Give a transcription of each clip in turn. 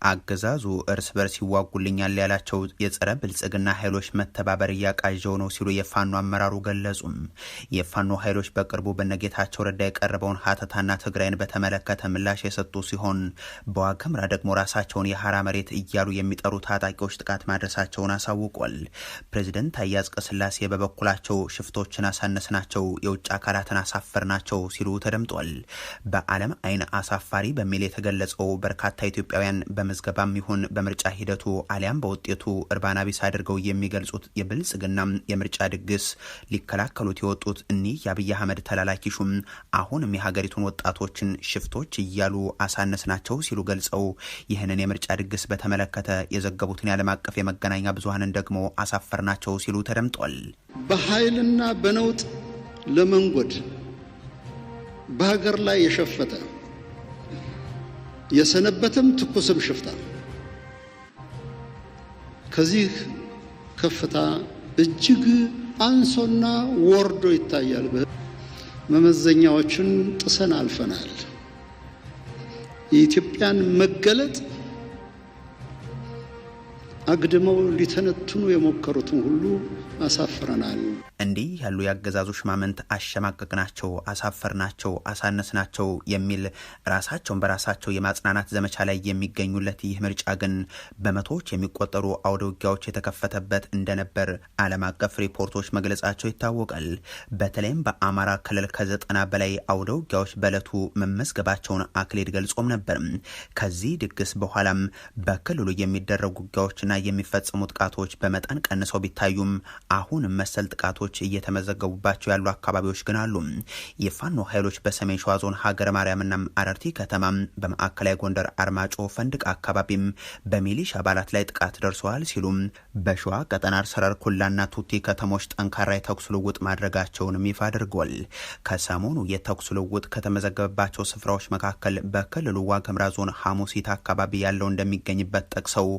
አገዛዙ እርስ በርስ ይዋጉልኛል ያላቸው የጸረ ብልጽግና ኃይሎች መተባበር እያቃዠው ነው ሲሉ የፋኖ አመራሩ ገለጹም። የፋኖ ኃይሎች በቅርቡ በነጌታቸው ረዳ የቀረበውን ሀተታና ትግራይን በተመለከተ ምላሽ የሰጡ ሲሆን በዋግኽምራ ደግሞ ራሳቸውን የሐራ መሬት እያሉ የሚጠሩ ታጣቂዎች ጥቃት ማድረሳቸውን አሳውቋል። ፕሬዚደንት ታዬ አጽቀሥላሴ በበኩላቸው ሽፍቶችን አሳነስናቸው፣ የውጭ አካላትን አሳፈርናቸው ሲሉ ተደምጧል። በዓለም አይን አሳፋሪ በሚል የተገለጸው በርካታ ኢትዮጵያውያን በምዝገባም ይሁን በምርጫ ሂደቱ አሊያም በውጤቱ እርባና ቢስ አድርገው የሚገልጹት የብልጽግና የምርጫ ድግስ ሊከላከሉት የወጡት እኒህ የአብይ አህመድ ተላላኪ ሹም አሁንም የሀገሪቱን ወጣቶችን ሽፍቶች እያሉ አሳነስናቸው ሲሉ ገልጸው ይህንን የምርጫ ድግስ በተመለከተ የዘገቡትን የዓለም አቀፍ የመገናኛ ብዙሃንን ደግሞ አሳፈርናቸው ሲሉ ተደምጧል። በኃይልና በነውጥ ለመንጎድ በሀገር ላይ የሸፈተ የሰነበተም ትኩስም ሽፍታ ከዚህ ከፍታ እጅግ አንሶና ወርዶ ይታያል። መመዘኛዎችን ጥሰን አልፈናል። የኢትዮጵያን መገለጥ አግድመው ሊተነትኑ የሞከሩትን ሁሉ አሳፍረናል። እንዲህ ያሉ ያገዛዙ ሽማምንት አሸማቀቅናቸው፣ አሳፈርናቸው፣ አሳነስናቸው የሚል ራሳቸውን በራሳቸው የማጽናናት ዘመቻ ላይ የሚገኙለት ይህ ምርጫ ግን በመቶዎች የሚቆጠሩ አውደ ውጊያዎች የተከፈተበት እንደነበር ዓለም አቀፍ ሪፖርቶች መግለጻቸው ይታወቃል። በተለይም በአማራ ክልል ከ90 በላይ አውደ ውጊያዎች በዕለቱ መመዝገባቸውን አክሊል ገልጾም ነበር። ከዚህ ድግስ በኋላም በክልሉ የሚደረጉ ውጊያዎችና የሚፈጸሙ ጥቃቶች በመጠን ቀንሰው ቢታዩም አሁንም መሰል ጥቃቶች እየተመዘገቡባቸው ያሉ አካባቢዎች ግን አሉ። የፋኖ ኃይሎች በሰሜን ሸዋ ዞን ሀገረ ማርያምና አረርቲ ከተማ፣ በማዕከላዊ ጎንደር አርማጮ ፈንድቅ አካባቢም በሚሊሻ አባላት ላይ ጥቃት ደርሰዋል ሲሉም በሸዋ ቀጠና ሰረር ኩላና ቱቲ ከተሞች ጠንካራ የተኩስ ልውውጥ ማድረጋቸውንም ይፋ አድርጓል። ከሰሞኑ የተኩስ ልውውጥ ከተመዘገበባቸው ስፍራዎች መካከል በክልሉ ዋግኽምራ ዞን ሐሙሲት አካባቢ ያለው እንደሚገኝበት ጠቅሰው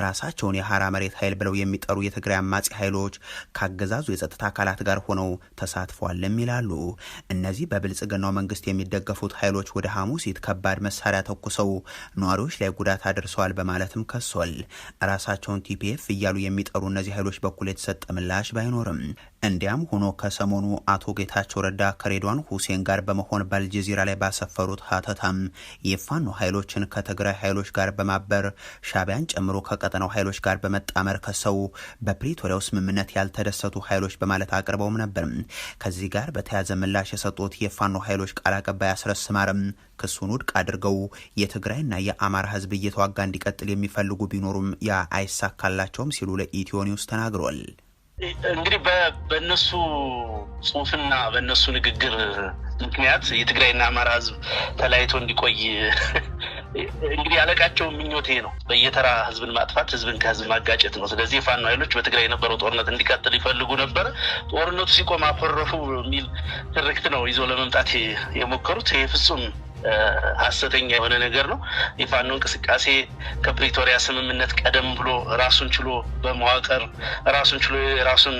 ራሳቸውን የሐራ መሬት ኃይል ብለው የሚጠሩ የትግራይ አማጺ ኃይሎች ካገዛዙ የጸጥታ አካላት ጋር ሆነው ተሳትፏልም ይላሉ። እነዚህ በብልጽግናው መንግስት የሚደገፉት ኃይሎች ወደ ሐሙሲት ከባድ መሳሪያ ተኩሰው ነዋሪዎች ላይ ጉዳት አድርሰዋል በማለትም ከሷል። ራሳቸውን TPF እያሉ የሚጠሩ እነዚህ ኃይሎች በኩል የተሰጠ ምላሽ ባይኖርም እንዲያም ሆኖ ከሰሞኑ አቶ ጌታቸው ረዳ ከሬድዋን ሁሴን ጋር በመሆን በአልጀዚራ ላይ ባሰፈሩት ሀተታም የፋኖ ኃይሎችን ከትግራይ ኃይሎች ጋር በማበር ሻዕቢያን ጨምሮ ከቀጠናው ኃይሎች ጋር በመጣመር ከሰው በፕሪቶሪያው ስምምነት ያልተደሰቱ ኃይሎች በማለት አቅርበውም ነበር። ከዚህ ጋር በተያያዘ ምላሽ የሰጡት የፋኖ ኃይሎች ቃል አቀባይ አስረስ ማረም ክሱን ውድቅ አድርገው የትግራይና የአማራ ሕዝብ እየተዋጋ እንዲቀጥል የሚፈልጉ ቢኖሩም ያ አይሳካላቸውም ሲሉ ለኢትዮ ኒውስ ተናግሯል። እንግዲህ በእነሱ ጽሁፍና በእነሱ ንግግር ምክንያት የትግራይና አማራ ህዝብ ተለያይቶ እንዲቆይ እንግዲህ ያለቃቸው ምኞት ይሄ ነው። በየተራ ህዝብን ማጥፋት፣ ህዝብን ከህዝብ ማጋጨት ነው። ስለዚህ የፋኖ ኃይሎች በትግራይ የነበረው ጦርነት እንዲቀጥል ይፈልጉ ነበር። ጦርነቱ ሲቆም አኮረፉ የሚል ትርክት ነው ይዞ ለመምጣት የሞከሩት። ይሄ ፍጹም ሀሰተኛ የሆነ ነገር ነው። የፋኖ እንቅስቃሴ ከፕሪቶሪያ ስምምነት ቀደም ብሎ ራሱን ችሎ በመዋቅር ራሱን ችሎ የራሱን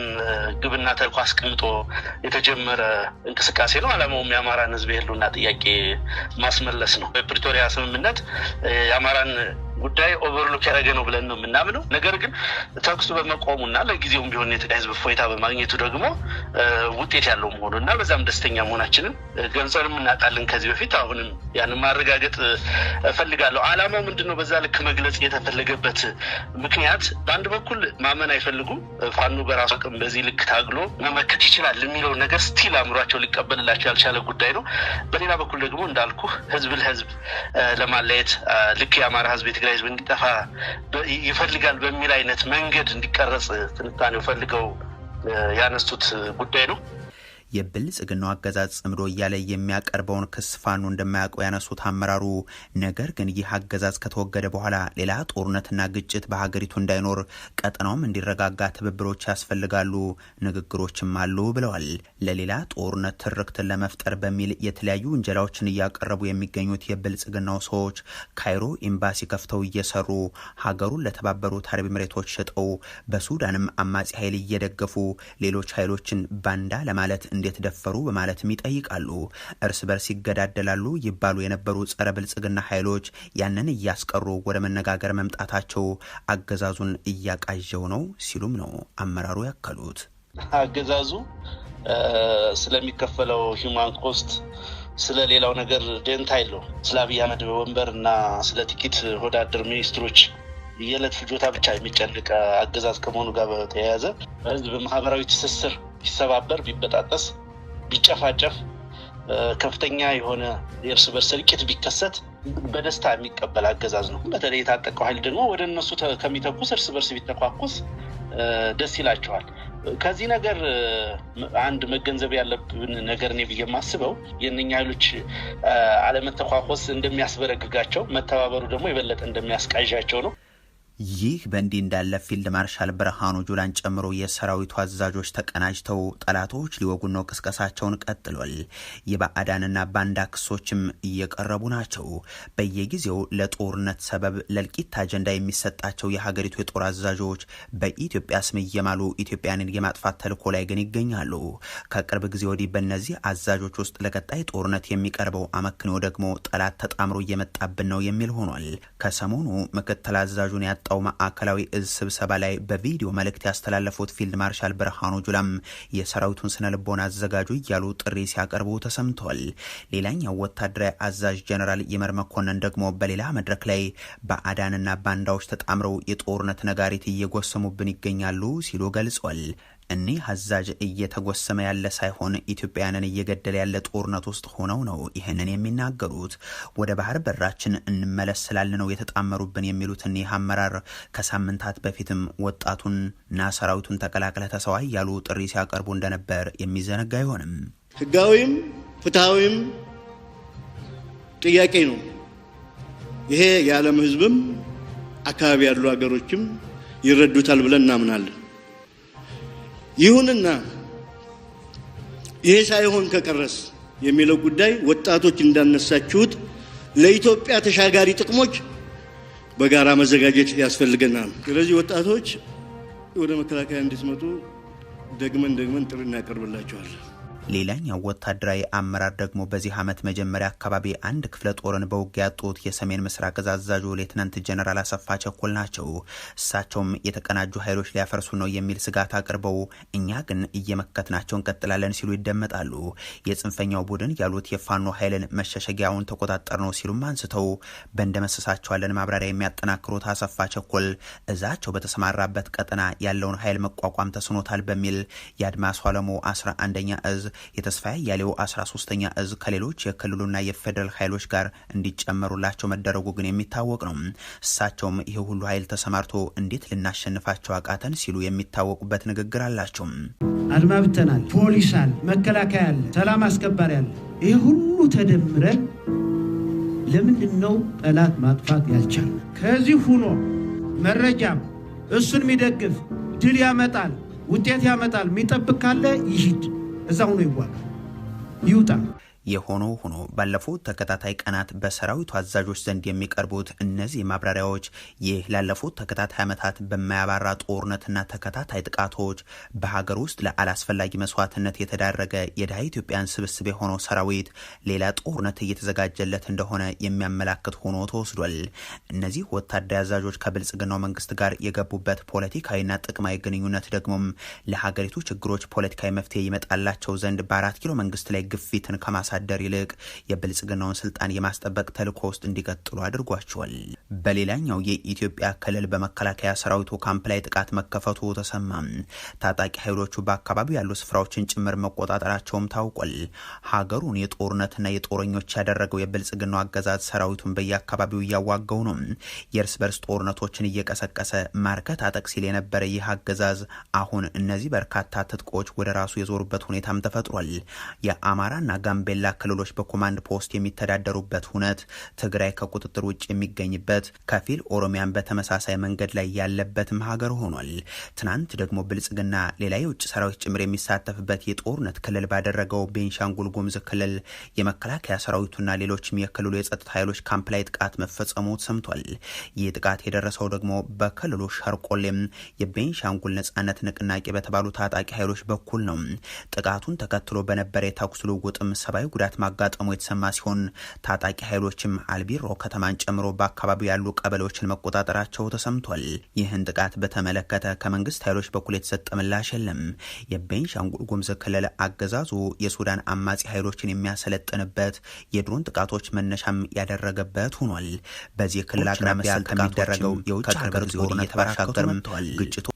ግብና ተልዕኮ አስቀምጦ የተጀመረ እንቅስቃሴ ነው። ዓላማውም የአማራን ህዝብ የህልውና ጥያቄ ማስመለስ ነው። በፕሪቶሪያ ስምምነት የአማራን ጉዳይ overlook ያደረገ ነው ብለን ነው የምናምነው። ነገር ግን ተኩሱ በመቆሙና ለጊዜውም ቢሆን የትግራይ ህዝብ እፎይታ በማግኘቱ ደግሞ ውጤት ያለው መሆኑ እና በዛም ደስተኛ መሆናችንን ገልጸንም እናውቃለን ከዚህ በፊት። አሁንም ያንን ማረጋገጥ እፈልጋለሁ። ዓላማው ምንድን ነው? በዛ ልክ መግለጽ የተፈለገበት ምክንያት በአንድ በኩል ማመን አይፈልጉም። ፋኖ በራሱ አቅም በዚህ ልክ ታግሎ መመከት ይችላል የሚለውን ነገር still አእምሯቸው ሊቀበልላቸው ያልቻለ ጉዳይ ነው። በሌላ በኩል ደግሞ እንዳልኩ ህዝብ ለህዝብ ለማለየት ልክ የአማራ ህዝብ የትግራይ ህዝብ እንዲጠፋ ይፈልጋል በሚል አይነት መንገድ እንዲቀረጽ ትንታኔው ፈልገው ያነሱት ጉዳይ ነው። የብልጽግናው አገዛዝ ጽምዶ እያለ የሚያቀርበውን ክስ ፋኖ እንደማያውቀው ያነሱት አመራሩ፣ ነገር ግን ይህ አገዛዝ ከተወገደ በኋላ ሌላ ጦርነትና ግጭት በሀገሪቱ እንዳይኖር ቀጠናውም እንዲረጋጋ ትብብሮች ያስፈልጋሉ፣ ንግግሮችም አሉ ብለዋል። ለሌላ ጦርነት ትርክትን ለመፍጠር በሚል የተለያዩ ውንጀላዎችን እያቀረቡ የሚገኙት የብልጽግናው ሰዎች ካይሮ ኤምባሲ ከፍተው እየሰሩ ሀገሩን ለተባበሩት አረብ ኤሚሬቶች ሸጠው በሱዳንም አማጺ ኃይል እየደገፉ ሌሎች ኃይሎችን ባንዳ ለማለት እንዴት ደፈሩ በማለትም ይጠይቃሉ። እርስ በርስ ይገዳደላሉ ይባሉ የነበሩ ጸረ ብልጽግና ኃይሎች ያንን እያስቀሩ ወደ መነጋገር መምጣታቸው አገዛዙን እያቃዠው ነው ሲሉም ነው አመራሩ ያከሉት። አገዛዙ ስለሚከፈለው human cost ስለሌላው ነገር ደንታ የለውም። ስለ አብይ አህመድ ወንበር እና ስለ ጥቂት ሆዳደር ሚኒስትሮች የዕለት ፍጆታ ብቻ የሚጨንቅ አገዛዝ ከመሆኑ ጋር በተያያዘ በህዝብ ማህበራዊ ትስስር ቢሰባበር፣ ቢበጣጠስ፣ ቢጨፋጨፍ፣ ከፍተኛ የሆነ የእርስ በርስ እልቂት ቢከሰት በደስታ የሚቀበል አገዛዝ ነው። በተለይ የታጠቀው ኃይል ደግሞ ወደ እነሱ ከሚተኩስ እርስ በርስ ቢተኳኩስ ደስ ይላቸዋል። ከዚህ ነገር አንድ መገንዘብ ያለብን ነገር እኔ ብዬ የማስበው የእነኛ ኃይሎች አለመተኳኮስ እንደሚያስበረግጋቸው፣ መተባበሩ ደግሞ የበለጠ እንደሚያስቃዣቸው ነው። ይህ በእንዲህ እንዳለ ፊልድ ማርሻል ብርሃኑ ጁላን ጨምሮ የሰራዊቱ አዛዦች ተቀናጅተው ጠላቶች ሊወጉን ነው ቅስቀሳቸውን ቀጥሏል። የባዕዳንና ባንዳ ክሶችም እየቀረቡ ናቸው። በየጊዜው ለጦርነት ሰበብ ለእልቂት አጀንዳ የሚሰጣቸው የሀገሪቱ የጦር አዛዦች በኢትዮጵያ ስም እየማሉ ኢትዮጵያንን የማጥፋት ተልዕኮ ላይ ግን ይገኛሉ። ከቅርብ ጊዜ ወዲህ በእነዚህ አዛዦች ውስጥ ለቀጣይ ጦርነት የሚቀርበው አመክንዮ ደግሞ ጠላት ተጣምሮ እየመጣብን ነው የሚል ሆኗል። ከሰሞኑ ምክትል አዛዡን ያጣው ማዕከላዊ እዝ ስብሰባ ላይ በቪዲዮ መልእክት ያስተላለፉት ፊልድ ማርሻል ብርሃኑ ጁላም የሰራዊቱን ስነ ልቦና አዘጋጁ እያሉ ጥሪ ሲያቀርቡ ተሰምተዋል። ሌላኛው ወታደራዊ አዛዥ ጀነራል ይመር መኮንን ደግሞ በሌላ መድረክ ላይ ባዕዳንና ባንዳዎች ተጣምረው የጦርነት ነጋሪት እየጎሰሙብን ይገኛሉ ሲሉ ገልጿል። እኒህ አዛዥ እየተጎሰመ ያለ ሳይሆን ኢትዮጵያንን እየገደለ ያለ ጦርነት ውስጥ ሆነው ነው ይህንን የሚናገሩት። ወደ ባህር በራችን እንመለስ ስላለ ነው የተጣመሩብን የሚሉት እኒህ አመራር ከሳምንታት በፊትም ወጣቱን እና ሰራዊቱን ተቀላቅለ ተሰዋ እያሉ ጥሪ ሲያቀርቡ እንደነበር የሚዘነጋ አይሆንም። ህጋዊም ፍትሃዊም ጥያቄ ነው። ይሄ የዓለም ህዝብም አካባቢ ያሉ ሀገሮችም ይረዱታል ብለን እናምናለን። ይሁንና ይሄ ሳይሆን ከቀረስ የሚለው ጉዳይ ወጣቶች እንዳነሳችሁት ለኢትዮጵያ ተሻጋሪ ጥቅሞች በጋራ መዘጋጀት ያስፈልገናል። ስለዚህ ወጣቶች ወደ መከላከያ እንዲመጡ ደግመን ደግመን ጥሪ እናቀርብላቸዋለን። ሌላኛው ወታደራዊ አመራር ደግሞ በዚህ ዓመት መጀመሪያ አካባቢ አንድ ክፍለ ጦርን በውጊያ ያጡት የሰሜን ምስራቅ እዝ አዛዡ ሌትናንት ጀነራል አሰፋ ቸኮል ናቸው። እሳቸውም የተቀናጁ ኃይሎች ሊያፈርሱ ነው የሚል ስጋት አቅርበው እኛ ግን እየመከትናቸው እንቀጥላለን ሲሉ ይደመጣሉ። የጽንፈኛው ቡድን ያሉት የፋኖ ኃይልን መሸሸጊያውን ተቆጣጠር ነው ሲሉም አንስተው በእንደመሰሳቸዋለን ማብራሪያ የሚያጠናክሩት አሰፋ ቸኮል እዛቸው በተሰማራበት ቀጠና ያለውን ኃይል መቋቋም ተስኖታል በሚል የአድማሱ አለሙ 11ኛ እዝ፣ የተስፋዬ አያሌው 13ኛ እዝ ከሌሎች የክልሉና የፌደራል ኃይሎች ጋር እንዲጨመሩላቸው መደረጉ ግን የሚታወቅ ነው። እሳቸውም ይህ ሁሉ ኃይል ተሰማርቶ እንዴት ልናሸንፋቸው አቃተን ሲሉ የሚታወቁበት ንግግር አላቸው። አድማ ብተናል፣ ፖሊስ አለ፣ መከላከያ አለ፣ ሰላም አስከባሪ አለ። ይህ ሁሉ ተደምረን ለምንድን ነው ጠላት ማጥፋት ያልቻል? ከዚህ ሆኖ መረጃም እሱን የሚደግፍ ድል ያመጣል፣ ውጤት ያመጣል የሚጠብቅ ካለ ይሂድ፣ እዛው ነው ይዋጋ፣ ይውጣ። የሆኖ ሆኖ ባለፉት ተከታታይ ቀናት በሰራዊቱ አዛዦች ዘንድ የሚቀርቡት እነዚህ ማብራሪያዎች ይህ ላለፉት ተከታታይ ዓመታት በማያባራ ጦርነትና ተከታታይ ጥቃቶች በሀገር ውስጥ ለአላስፈላጊ መስዋዕትነት የተዳረገ የድሃ ኢትዮጵያን ስብስብ የሆነው ሰራዊት ሌላ ጦርነት እየተዘጋጀለት እንደሆነ የሚያመላክት ሆኖ ተወስዷል። እነዚህ ወታደራዊ አዛዦች ከብልጽግናው መንግስት ጋር የገቡበት ፖለቲካዊና ጥቅማዊ ግንኙነት ደግሞም ለሀገሪቱ ችግሮች ፖለቲካዊ መፍትሄ ይመጣላቸው ዘንድ በ4 ኪሎ መንግስት ላይ ግፊትን ከማሳደር ይልቅ የብልጽግናውን ስልጣን የማስጠበቅ ተልዕኮ ውስጥ እንዲቀጥሉ አድርጓቸዋል። በሌላኛው የኢትዮጵያ ክልል በመከላከያ ሰራዊቱ ካምፕ ላይ ጥቃት መከፈቱ ተሰማ። ታጣቂ ኃይሎቹ በአካባቢው ያሉ ስፍራዎችን ጭምር መቆጣጠራቸውም ታውቋል። ሀገሩን የጦርነትና የጦረኞች ያደረገው የብልጽግናው አገዛዝ ሰራዊቱን በየአካባቢው እያዋጋው ነው። የእርስ በርስ ጦርነቶችን እየቀሰቀሰ ማርከት አጠቅ ሲል የነበረ ይህ አገዛዝ አሁን እነዚህ በርካታ ትጥቆች ወደ ራሱ የዞሩበት ሁኔታም ተፈጥሯል። የአማራና ጋምቤላ መላ ክልሎች በኮማንድ ፖስት የሚተዳደሩበት ሁነት፣ ትግራይ ከቁጥጥር ውጭ የሚገኝበት፣ ከፊል ኦሮሚያን በተመሳሳይ መንገድ ላይ ያለበትም ሀገር ሆኗል። ትናንት ደግሞ ብልጽግና ሌላ የውጭ ሰራዊት ጭምር የሚሳተፍበት የጦርነት ክልል ባደረገው ቤንሻንጉል ጉሙዝ ክልል የመከላከያ ሰራዊቱና ሌሎችም የክልሉ የጸጥታ ኃይሎች ካምፕ ላይ ጥቃት መፈጸሙ ሰምቷል። ይህ ጥቃት የደረሰው ደግሞ በክልሉ ሸርቆሌም የቤንሻንጉል ነጻነት ንቅናቄ በተባሉ ታጣቂ ኃይሎች በኩል ነው። ጥቃቱን ተከትሎ በነበረ የተኩስ ልውውጥም ሰብአዊ ጉዳት ማጋጠሙ የተሰማ ሲሆን ታጣቂ ኃይሎችም አልቢሮ ከተማን ጨምሮ በአካባቢው ያሉ ቀበሌዎችን መቆጣጠራቸው ተሰምቷል። ይህን ጥቃት በተመለከተ ከመንግስት ኃይሎች በኩል የተሰጠ ምላሽ የለም። የቤንሻንጉል ጉሙዝ ክልል አገዛዙ የሱዳን አማጺ ኃይሎችን የሚያሰለጥንበት፣ የድሮን ጥቃቶች መነሻም ያደረገበት ሆኗል። በዚህ ክልል አቅራቢያ ከሚደረገው የውጭ ሀገር ጦርነት ባሻገርም ግጭቱ